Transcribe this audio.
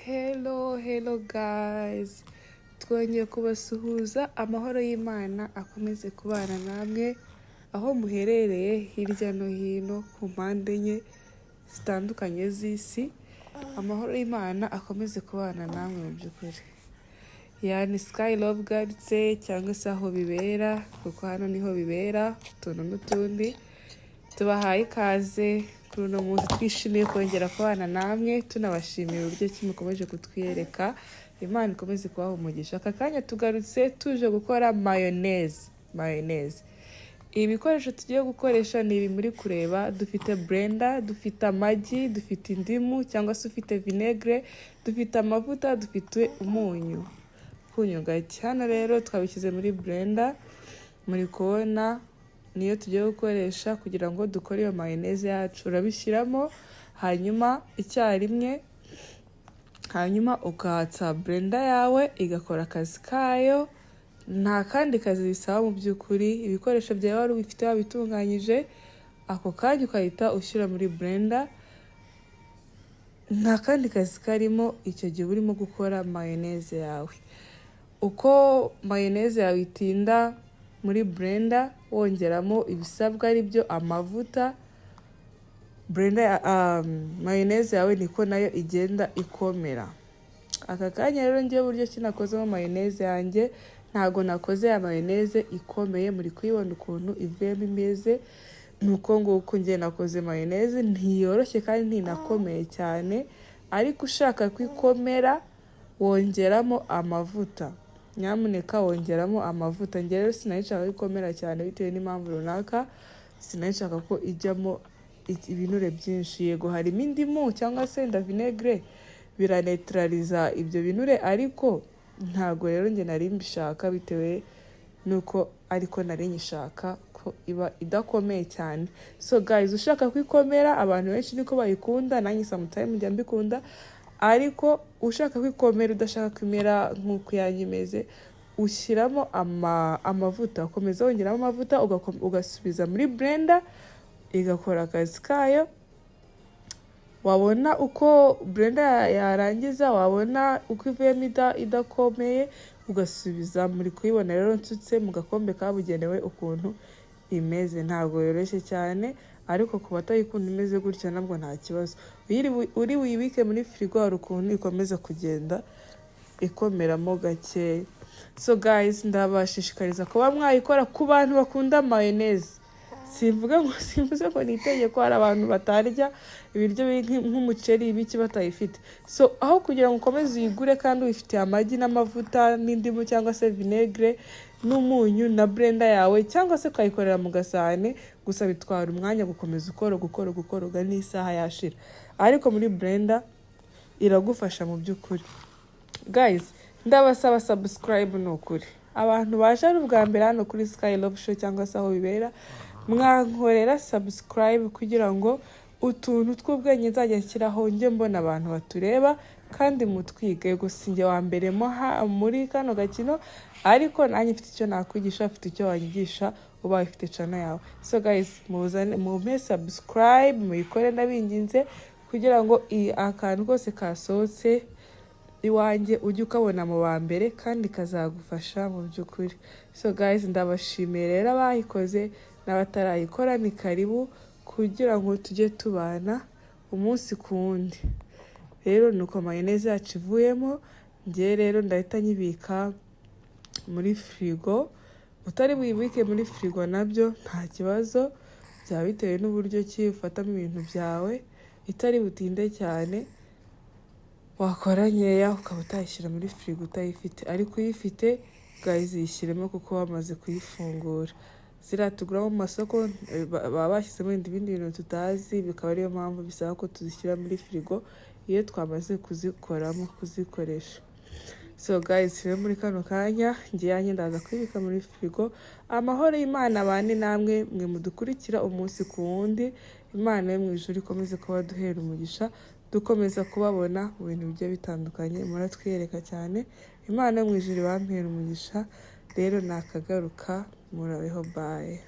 Hello, hello guys! Twongeye kubasuhuza, amahoro y'Imana akomeze kubana namwe aho muherereye hirya no hino ku mpande enye zitandukanye z'isi. Amahoro y'Imana akomeze kubana namwe mu by'ukuri. Yani Sky Love garutse cyangwa se aho bibera, kuko hano niho bibera utuntu n'utundi. Tubahaye ikaze kuri uno munsi, twishimiye kongera kubana namwe, tunabashimira uburyo ki mukomeje kutwiyereka. Imana ikomeze kubaha umugisha. Aka kanya tugarutse tuje gukora mayonnaise. Mayonnaise, ibikoresho tugiye gukoresha ni ibi muri kureba: dufite blender, dufite amagi, dufite indimu cyangwa se ufite vinaigre, dufite amavuta, dufite umunyu, kunyu gake. Hano rero twabishyize muri blender, muri kubona niyo tugiye gukoresha kugira ngo dukore iyo mayonnaise yacu. Urabishyiramo hanyuma icyarimwe, hanyuma ukatsa blender yawe igakora akazi kayo. Nta kandi kazi bisaba mu by'ukuri. Ibikoresho byawe wari ubifite wabitunganyije, ako kanya ukahita ushyira muri blender, nta kandi kazi karimo. Icyo gihe urimo gukora mayonnaise yawe. Uko mayonnaise yawe itinda muri blender, wongeramo ibisabwa, ari byo amavuta, blender, mayonnaise yawe niko nayo igenda ikomera. Aka kanya rero ngewe uburyo ki nakozemo mayonnaise yanjye, ntago nakoze ya mayonnaise ikomeye. Muri kuyibona ukuntu ivuyemo imeze, ni uko nguko njye nakoze mayonnaise. Ntiyoroshye kandi ntinakomeye cyane, ariko ushaka ko ikomera wongeramo amavuta. Nyamuneka wongeramo amavuta. Njye rero sinari nshaka ko ikomera cyane bitewe n'impamvu runaka, sinari nshaka ko ijyamo ibinure byinshi. Yego, harimo indimu cyangwa se nda vinaigre, biranetraliza ibyo binure, ariko ntabwo rero njye nari mbishaka bitewe n'uko ariko nari nyishaka ko iba idakomeye cyane. So guys, ushaka ko ikomera, abantu benshi niko bayikunda, nanjye sometimes njya mbikunda, ariko ushaka ko ikomera, udashaka ko imera nk'uko iyanjye imeze, ushyiramo amavuta, ukomeza wongeramo amavuta, ugasubiza muri blender igakora akazi kayo. Wabona uko blender yarangiza, wabona uko ivuyemo idakomeye, ugasubiza. Muri kuyibona rero nsutse mu gakombe kabugenewe ukuntu imeze. Ntabwo yoroshye cyane, ariko ku batayikunda imeze gutya nabwo nta kibazo. Uri buyibike muri firigo, hari ukuntu ikomeza kugenda ikomeramo gakeya. So guys, ndabashishikariza kuba mwayikora ku bantu bakunda mayonnaise. Simvuga ngo, simvuze ngo ni itegeko. Hari abantu batarya ibiryo biri nk'umuceri, ibiki, batayifite. So aho kugira ngo ukomeze uyigure kandi uyifitiye amagi n'amavuta n'indimu cyangwa se vinaigre n'umunyu na blender yawe, cyangwa se ukayikorera mu gasahane, gusa bitwara umwanya gukomeza ukoroga, ukoroga, ukoroga, n'isaha yashira, ariko muri blender iragufasha mu by'ukuri. Guys, ndabasaba subscribe. Ni ukuri, abantu baje ari ubwa mbere hano kuri Sky Love Show cyangwa se aho bibera, mwankorera subscribe kugira ngo utuntu tw'ubwenge nzajya nshyiraho njye mbona abantu batureba kandi mutwige. Gusa njye wa mbere mo muri kano gakino, ariko nanjye mfite icyo nakwigisha, mfite icyo wanyigisha ubaye ufite channel yawe. So guys, muzane mumpe subscribe, muyikore ndabinginze, kugira ngo iyi akantu kose kasohotse iwanjye ujye ukabona mu ba mbere kandi kazagufasha mu by'ukuri. So guys, ndabashimiye rero abayikoze n'abatarayikora, ni karibu kugira ngo tujye tubana umunsi ku wundi. Rero ni uko mayonnaise yacu ivuyemo. Njye rero ndahita nyibika muri firigo. Utari buyibike muri firigo nabyo nta kibazo, byaba bitewe n'uburyo ki ufatamo ibintu byawe. Itari butinde cyane, wakora nkeya ukaba utayishyira muri firigo utayifite, ariko uyifite guys, yishyiremo kuko wamaze kuyifungura. Ziriya tugura mu masoko baba bashyizemo ibindi bintu tutazi, bikaba ariyo mpamvu bisaba ko tuzishyira muri firigo iyo twamaze kuzikoramo, kuzikoresha. So guys, rero muri kano kanya ngiye yanjye ndaza kuyibika muri firigo. Amahoro y'Imana abane namwe, mwe mudukurikira umunsi ku wundi. Imana yo mu ijuru ikomeze kuba duhera umugisha, dukomeza kubabona mu bintu bigiye bitandukanye, muratwiyereka cyane. Imana yo mu ijuru ibampera umugisha. Rero nakagaruka, murabeho, bye.